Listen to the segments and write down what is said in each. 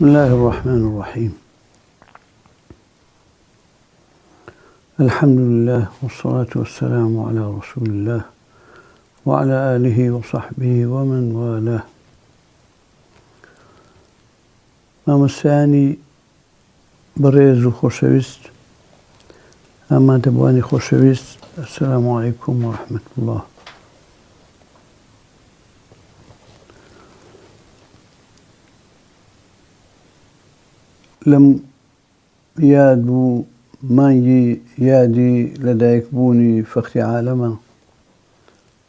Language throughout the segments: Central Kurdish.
بسم الله الرحمن الرحيم الحمد لله والصلاة والسلام على رسول الله وعلى آله وصحبه ومن والاه مامۆستایانی بەڕێز و خۆشەویست ئامادەبووانی خۆشەویست السلام علیکم و رحمة الله لەم یاد بوو مانگی یادی لەدایکبوونی فەخری عالەمە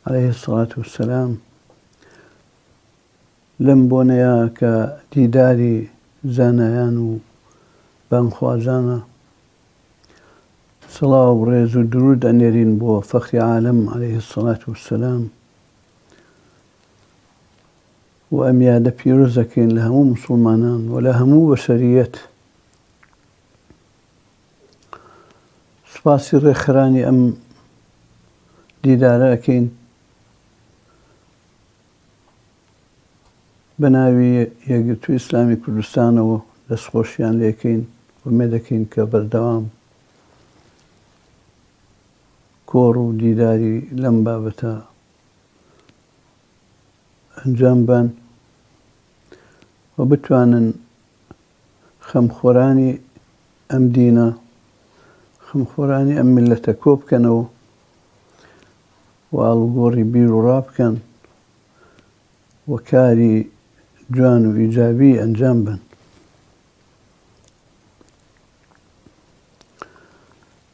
علیه الصلاة والسلام لەم بۆنەیە کە دیداری زانایان و بانگخوازانە، سڵاو و ڕێز و دروود ئەنێرین بۆ فەخری عالەم علیه الصلوة والسلام و ئەم یادە پیرۆز دەکەین لە هەموو موسڵمانان و لە هەموو بەشەریەت. سوپاسی ڕێکخەرانی ئەم دیدارە ئەکەین. بە ناوی یەکگرتووی ئیسلامی کوردستانەوە دەستخۆشیان لێکەین، ئومێدەکەین کە بەردەوام کۆڕ و دیداری لەم بابەتە ئەنجام بەن و بتوانن خەمخۆرانی ئەم دینە، خەمخۆرانی ئەم میللەتە کۆ بکەنەوە و ئاڵوگۆڕی بیر و ڕا بکەن و کاری جوان و ئیجابی ئەنجام بەن.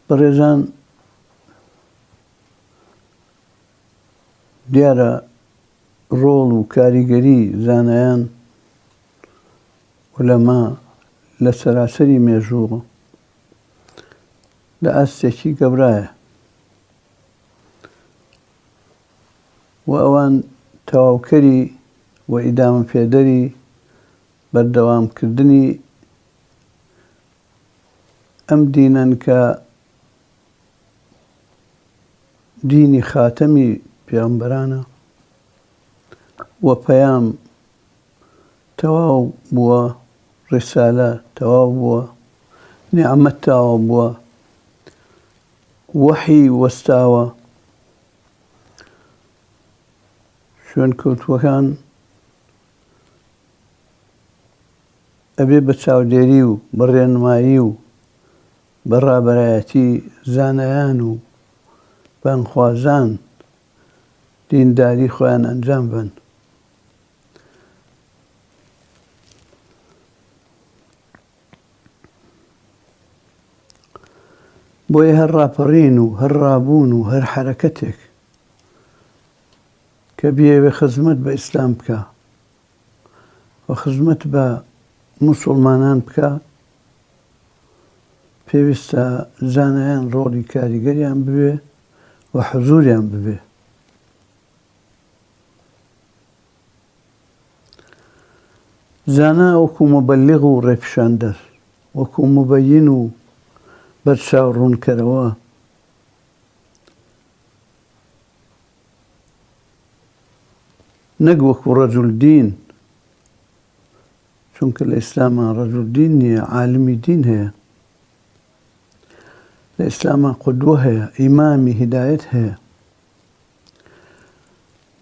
بەڕێزان دیارە ڕۆڵ و کاریگەری زانایان عولەما لە سەراسەری مێژوو لە ئاستێکی گەورایە و ئەوان تەواوکەری و ئیدامەپێدەری بەردەوامکردنی ئەم دینەن کە دینی خاتەمی پێغەمبەرانە و پەیام تەواو بووە، ڕیسالە تەواو بووە، نیعمەت تەواو بووە، وەحی وەستاوە، شوێنکەوتووەکان ئەبێ بە چاودێری و بە ڕێنمایی و بە ڕابەرایەتی زانایان و بانگخوازان دینداری خۆیان ئەنجام بەن. بۆیە هەر ڕاپەڕین و هەر ڕابوون و هەر حەرەکەتێک کە بیەوێ خزمەت بە ئیسلام بکا و خزمەت بە موسوڵمانان بکا پێویستە زانایان ڕۆڵی کاریگەریان ببێ و حزوریان ببێ. زانا وەکو موبەلیغ و ڕێپیشاندەر، وەکو موبەین و بەرچاو ڕوونکەرەوە، نەک وەکو ڕەجول دین، چونکە لە ئیسلاما ڕەجول دین نییە، عالمی دین هەیە. لە ئیسلاما قودوە هەیە، ئیمامی هیدایەت هەیە.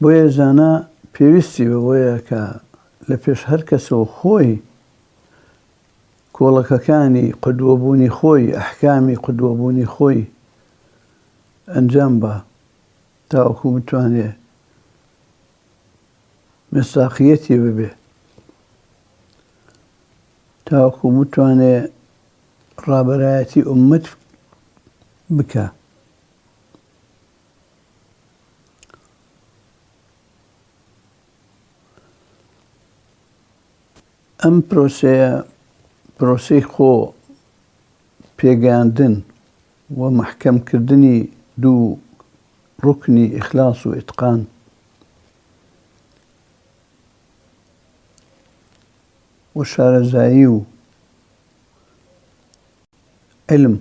بۆیە زانا پێویستی بەوەیە کە لە پێش هەر کەسەوە خۆی کۆڵەکەکانی قودوەبوونی خۆی، ئەحکامی قودوەبوونی خۆی ئەنجام با تاوەکو بتوانێ مێساقیەتی ببێ تاوەکو بتوانێ ڕابەرایەتی ئوممەت بکا. ئەم پرۆسەیە پرۆسەی خۆ پێگەیاندن و مەحکەمکردنی دوو ڕوکنی ئیخلاص و ئیتقان و شارەزایی و علم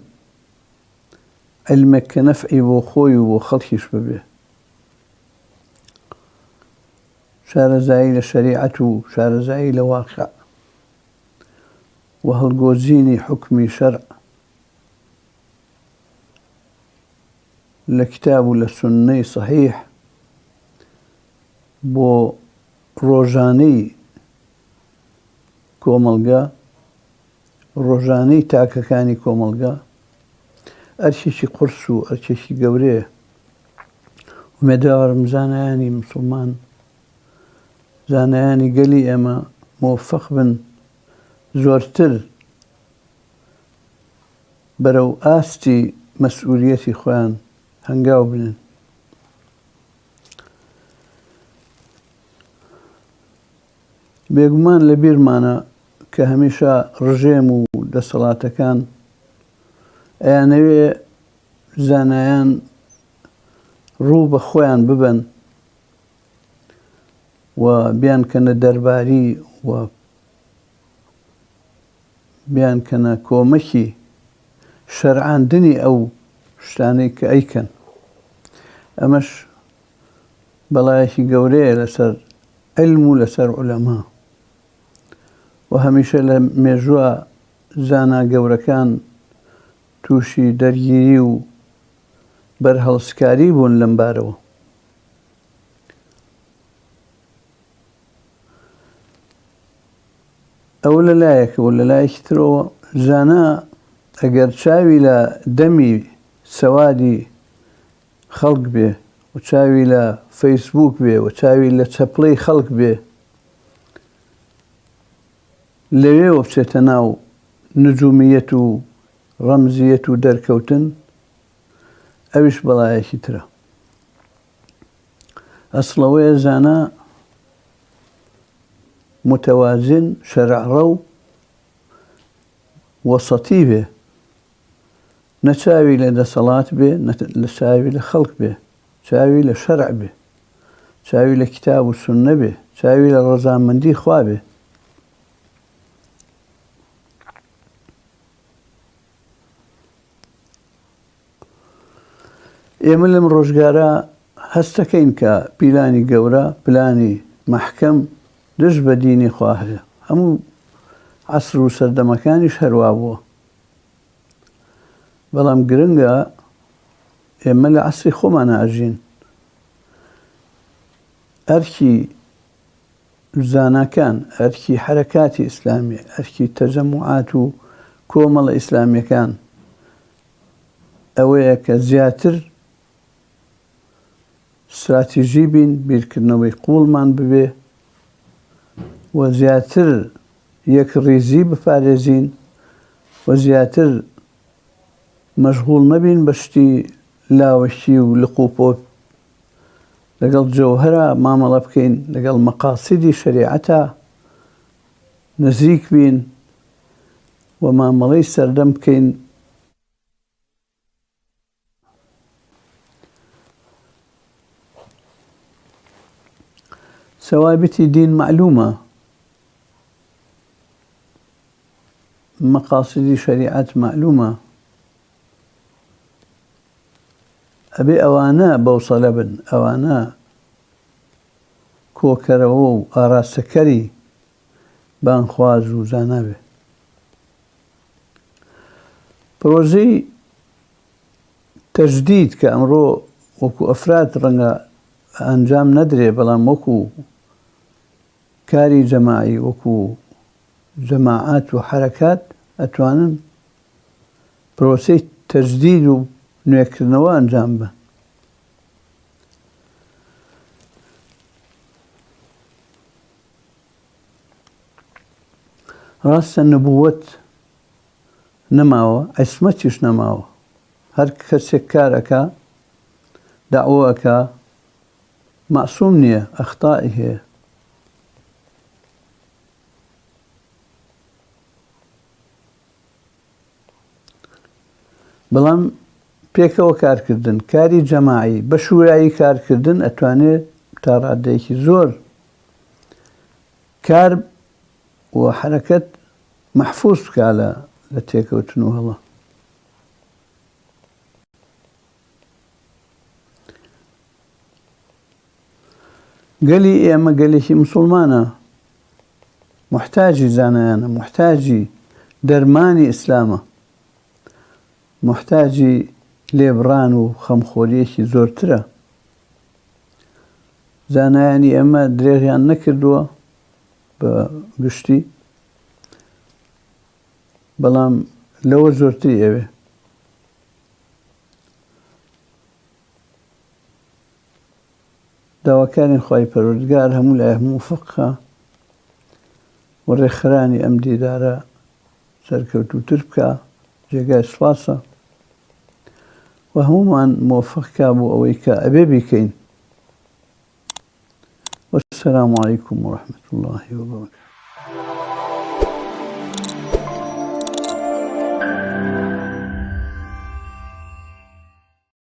عیلمێک کە نەفعی بۆ خۆی و بۆ خەڵکیش ببێ. شارەزایی لە شەریعەت و شارەزایی لە واقع. و هەڵگۆزینی حوکمی شەرع لە کتاب و لە سوننەی سەحیح بۆ ڕۆژانەی کۆمەڵگە، ڕۆژانەی تاکەکانی کۆمەڵگە ئەرکێکی قورس و ئەرکێکی گەورەیە. ئومێدەوارم زانایانی مسوڵمان، زانایانی گەلی ئێمە مۆفەق بن زۆرتر بەرەو ئاستی مەسئولیەتی خۆیان هەنگاو بنێن. بێگومان لە بیرمانە کە هەمیشە ڕژێم و دەسەڵاتەکان ئەیانەوێ زانایان ڕوو بە خۆیان ببەن و بیانکەنە دەرباری و بیانکەنە کۆمەکی شەرعاندنی ئەو شتانەی کە ئەیکەن. ئەمەش بەڵایەکی گەورەیە لەسەر عیلم و لەسەر عولەما و هەمیشە لە مێژووە زانا گەورەکان تووشی دەرگیری و بەرهەڵستکاری بوون لەم بارەوە. ئەوە لە لایەکەوە، لە لایەکی ترەوە زانا ئەگەر چاوی لە دەمی سەوادی خەڵک بێ و چاوی لە فەیسبووک بێ و چاوی لە چەپڵەی خەڵک بێ لەوێوە بچێتە ناو نجومیەت و ڕەمزیەت و دەرکەوتن ئەویش بەڵایەکی ترە. ئەسڵ ئەوەیە زانا متوازن شەرعڕەو وەسەتی بێ نە چاوی لە دەسەڵات بێ نە لە چاوی لە خەڵک بێ چاوی لە شەرع بێ چاوی لە کتاب و سوننە بێ چاوی لە ڕەزامەندی خوا بێ. ئێمە لەم ڕۆژگارە هەستەکەین کە پیلانی گەورە، پلانی مەحکەم دژ بە دینی خوا هەیە. هەموو عەسر و سەردەمەکانیش هەر وا بووە. بەڵام گرنگە ئێمە لە عەسری خۆمانا ئەژین. ئەرکی زاناکان، ئەرکی حەرەکاتی ئیسلامی، ئەرکی تەجەموعات و کۆمەڵە ئیسلامیەکان ئەوەیە کە زیاتر ستراتیژی بین، بیرکردنەوەی قووڵمان ببێ و زیاتر یەکڕیزی بپارێزین و زیاتر مەشغوڵ نەبین بە شتی لاوەکی و لق و پۆپ، لەگەڵ جەوهەرا مامەڵە بکەین، لەگەڵ مەقاسیدی شەریعەتا نزیک بین و مامەڵەی سەردەم بکەین. سەوابتی دین مەعلومە، مەقاسیدی شەریعەت مەعلومە، ئەبێ ئەوانە بەوسەلە بن، ئەوانە کۆکەرەوە و ئاراستەکەری بانگخواز و زانا بێ. پرۆژەی تەجدید کە ئەمڕۆ وەکو ئەفراد ڕەنگە ئەنجام نەدرێ، بەڵام وەکو کاری جەماعی، وەکو جەماعات و حەرەکات ئەتوانن پرۆسەی تەجدید و نوێکردنەوە ئەنجام بەن. ڕاستە نبووەت نەماوە، عیسمەتیش نەماوە. هەر کەسێک کار ئەکا، دەعوە ئەکا، مەعسووم نییە، ئەختائی هەیە. بەڵام پێکەوە کارکردن، کاری جەماعی، بە شوورایی کارکردن ئەتوانێت تا ڕادەیەکی زۆر کار و حەرەکەت مەحفوز بکا لە لە تێکەوتن و هەڵە. گەلی ئێمە گەلێکی مسوڵمانە، موحتاجی زانایانە، موحتاجی دەرمانی ئیسلامە، موحتاجی لێبڕان و خەمخۆرییەکی زۆرترە. زانایانی ئێمە درێغیان نەکردووە بە گشتی، بەڵام لەوە زۆرتری ئەوێ. داواکارین خوای پەروەردگار هەموو لایەک موفق کا و ڕێکخەرانی ئەم دیدارە سەرکەوتووتر بکا جێگای سوپاسە و هەموومان مۆفق کا بۆ ئەوەی کە ئەبێ بیکەین. والسلام علیکم ورحمة الله وبرکاته.